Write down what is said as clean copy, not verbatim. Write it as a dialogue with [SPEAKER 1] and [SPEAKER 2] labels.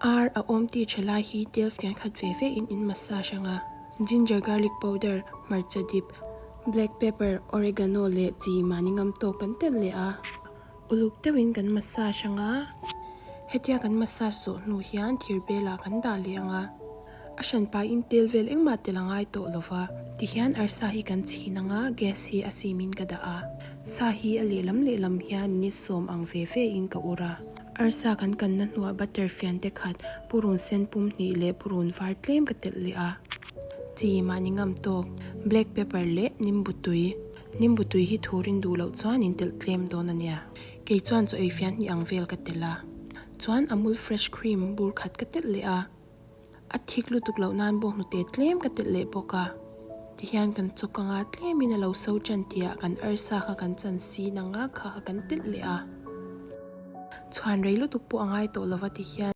[SPEAKER 1] Ar a awm tih tha lai hi tel fian khat ve ve in in massage anga ginger garlic powder, hmarcha dip, black pepper, oregano leh chi mahni ngam tawk kan telh leh a. Uluk deuhin kan massage anga hetia kan massage zawh hnu hian thir belah kan dah leh anga a hran pahin tel vel engmah tel a ngai tawh lova tihian arsa hi kan chhin anga gas hi a sim in ka dah a sa hi a lehlam lehlam hian minute sawm ang ve ve in ka ur a. Arsa kan kanna hnuah butter fian te khat purun sen pum hnih leh purun var tlem ka telh leh a. Chi mahni ngam tawk, black pepper leh nimbu tui. Nimbu tui hi thurin duh loh chuan in telh tlem dawn a nia. Kei chuan chaw ei fian hnih ang vel ka telh a. Chuan Amul fresh cream bur khat ka telh leh a. A thik lutuk loh nan bawk hnute tlem ka telh leh bawk a. Tihian kan chawk anga tlemin a lo so tan tihah kan arsa kha kan chan sin anga kha kha kan telh leh a. Chhuan rei lutuk pawh a ngai tawh lova tihian.